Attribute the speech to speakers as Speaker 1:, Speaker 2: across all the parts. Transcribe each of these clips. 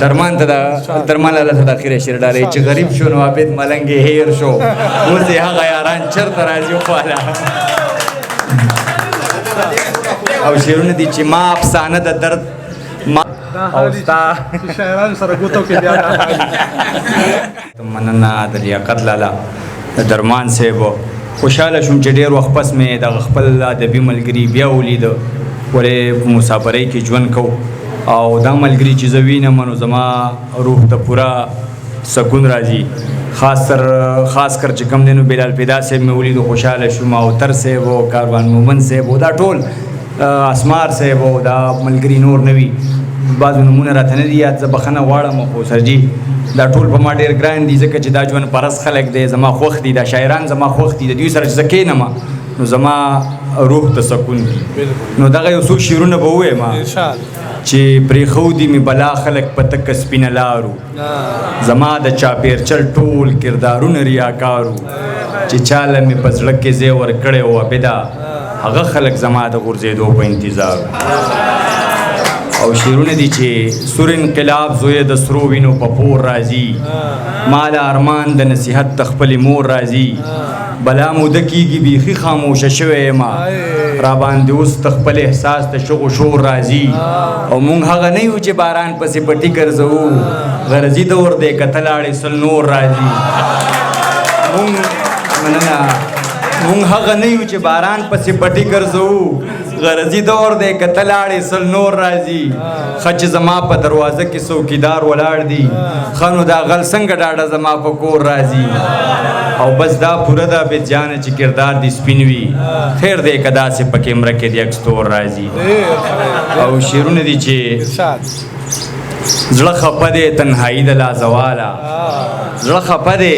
Speaker 1: درمان ته دا درمان لاله ته د اخیری شعر ډالۍ چې غریب شو نو عابد ملنګ یې هیر شو، اوس یې هغه یاران چېرته راځي خواله. او شعرونه دي چې ما افسانه د درد ما او ستا
Speaker 2: شاعران سره ګوتو کې بیا.
Speaker 1: مننه د لیاقت لالا، د درمان صاحب. خوشحاله شوم چې ډېر وخت پس مې دغه خپل ادبي ملګري بیا ولید، ولې په مسافرۍ کې ژوند کوو او دا ملګري چې زه وینم نو زما روح ته پوره سکون راځي. خاص کر چې کوم دی نو بلال پیدا صاحب مې ولید، خوشحاله شوم، او تر صاحب او کاروان مومن صاحب او دا ټول اسمار صاحب او دا ملګري نور نه وي، بعضو نومونه راته نه دي یاد، زه بخښنه غواړم. خو سرجي دا ټول په ما ډېر ګران دي، ځکه چې دا ژوند پرست خلک دی، زما خوښ دي، دا شاعران زما خوښ دي. د دوی سره چې زه کښېنم نو زما روح ته سکون دي. نو دغه یو څو شعرونه به ووایم چې پرېښودي مې بلا خلک په تکه سپینه لارو، زما د چاپېرچل ټول کردارونه ریاکارو، چې چاله مې په زړه کې ځای ورکړی و عابده، هغه خلک زما د غورځېدو په انتظار. او شعرونه دي چې سور انقلاب زوی د سرو وینو په پور راځي، مال ارمان د نصیحت د خپلې مور راځي، بلا موده کېږي بیخي خاموشه شوی یم، را باندې اوس د خپل احساس د شغو شور راځي، او مونږ هغه نه یو چې باران پسې پټي ګرځوو، غرضي دور دی که ته لاړې سل نور راځي. مونږ مننه، مونږ هغه نه یو چې باران پسې پټي ګرځوو، غرضي دور دی که ته لاړې سل نور راځي. ښه چې زما په دروازه کې څوکیدار ولاړ دي، ښه نو دا غل څنګه ډاډه زما په کور راځي. او بس دا پوره ده عابد جانه چې کردار دې سپین وي، خیر دی که داسې په کیمره کې دې عکس تور راځي. او شعرونه دي چې زړه خپه دی تنهایی د لازواله، زړه خپه دی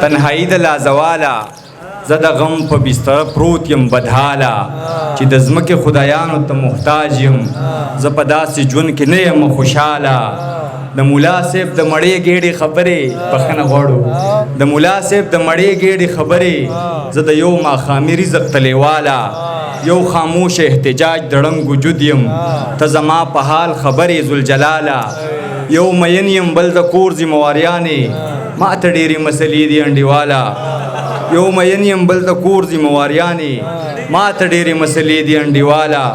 Speaker 1: تنهایی د لازواله، زه د غم په بستر پروت یم بدحاله، چې د ځمکې خدایانو ته محتاج یم، زه په داسې ژوند کې نه یم خوشحاله. د مولا صاحب د مړې ګېډې خبرې، بخښنه غواړو، د مولا صاحب د مړې ګېډې خبرې، زه د یو ماښامي رزق ته لېواله، یو خاموش احتجاج د ړنګ وجود یم، ته زما په حال خبرې ذوالجلاله. یو مین یم بل د کور ذمهواریانې، ما ته ډېرې مسلې دي انډیواله. یو مین یم بل د کور ذمهواریانې، ما ته ډېرې مسلې دي انډیواله.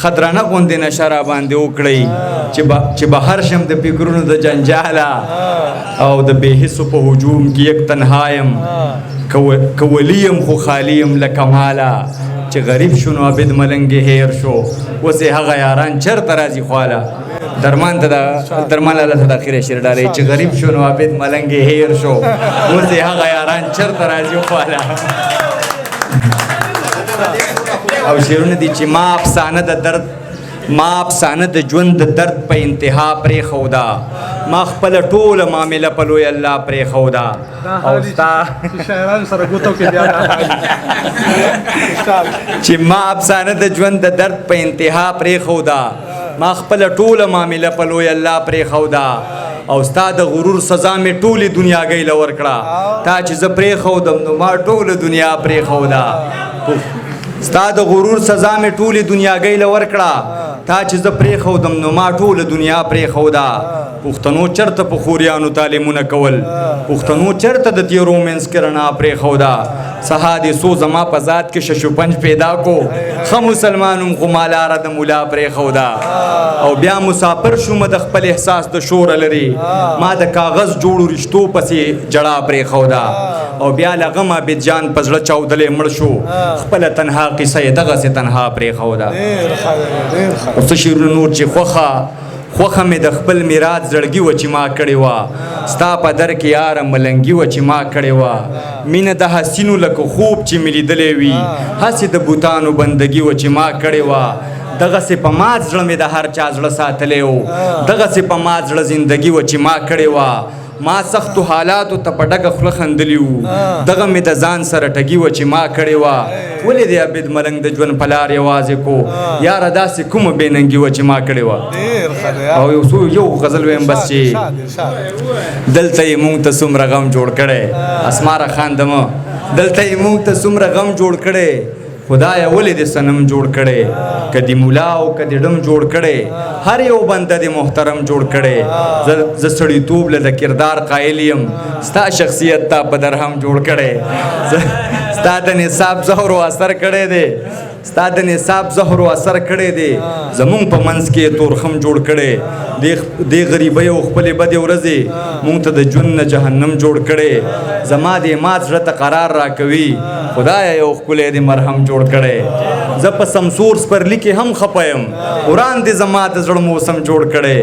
Speaker 1: خدرانه غوندې نشه را باندې وکړئ چې بهر شم د فکرونو د جنجاله، او د بې حسو په هجوم کې یک تنها یم، که ولي یم خو خالي یم له کماله، چې غریب شو نو عابد ملنګ یې هېر شو، اوس یې هغه یاران چېرته راځي خواله. درمان ته دا درمان لاله ته د اخیری شعر ډالۍ چې غریب شو نو عابد ملنګ یې هېر شو، اوس یې هغه یاران چېرته راځي خواله. او شعرونه دي چې ما افسانه د درد، ما افسانه د ژوند د درد په انتها پرېښوده، ما خپله ټوله معامله په لوی الله پرېښوده، او ستا
Speaker 2: شاعران سره ګوتو کې بیا
Speaker 1: چې ما افسانه د ژوند د درد په انتها پرېښوده، ما خپله ټوله معامله په لوی الله پرېښوده، او ستا د غرور سزا مې ټولې دنیاګۍ له ورکړه، تا چې زه پرېښودم نو ما ټوله دنیا پرېښوده. ستا د غرور سزا مې ټولې دنیاګۍ له ورکړه، تا چې زه پرېښودم نو ما ټوله دنیا پرېښوده. پښتنو چرته په خوریانو تعلیمونه کول، پښتنو چرته د تیرو منځ کې رڼا پرېښوده. سها دې څو زما په ذات کې ششو پنج پیدا کو، ښه مسلمان وم خو ما لاره د مولا پرېښوده. او بیا مسافر شوم د خپل احساس د شوره لرې، ما د کاغذ جوړو رشتو پسې جړا پرېښوده. او بیا له غمه عابد جان په زړه چاودلی مړ شو، خپله تنها قصه یې دغسې تنها پرېښوده. او څه شعرونه نور چې خوښه خوښه مې د خپل میراث زړګي وه چې ما کړې وه، ستا په در کې یاره ملنګي وه چې ما کړې وه، مینه د حسینو لکه خوب چې مې لیدلی وي، هسې د بوتانو بندګي وه چې ما کړې وه، دغسې په مات زړه مې د هر چا زړه ساتلی و، دغسې په مات زړه زندګي وه چې ما کړې وه، ما سختو حالاتو ته په ډکه خوله خندلي وو، دغه مې د ځان سره ټګي وه چې ما کړې وه. ولې دې عابد ملنګ د ژوند په لار یوازې کو، یاره داسې کومه بې ننګي وه چې ما کړې وه. او یو څو یو غزل وایم بس چې دلته یې مونږ ته څومره غم جوړ کړی، اسماره خان دمه، دلته یې مونږ ته څومره غم جوړ کړی، خدایه ولې دې صنم جوړ کړی، که دې مولا او که دې ډم جوړ کړی، هر یو بنده دې محترم جوړ کړی. زه سړیتوب له د کردار قایل یم، ستا شخصیت تا په درهم جوړ کړی. ستا د نصاب زهر او اثر کړی دی، ستا د نصاب زهر او اثر کړی دی، زمونږ په منځ کې تورخم جوړ کړی. دې غریبۍ او خپلې بدې ورځې مونږ ته د ژوند نه جهنم جوړ کړی. زما دې مات زړه ته قرار راکوي، خدایه یو ښکلی دې مرهم جوړ کړی. زه په سمسور سپرلي کې هم خپه یم، وران دې زما د زړه موسم جوړ کړی.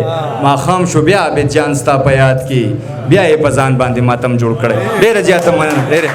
Speaker 1: ماښام شو بیا عابد جان ستا په یاد کې، بیا یې په ځان باندې ماتم جوړ کړی. ډېره زیاته مننه، ډېره.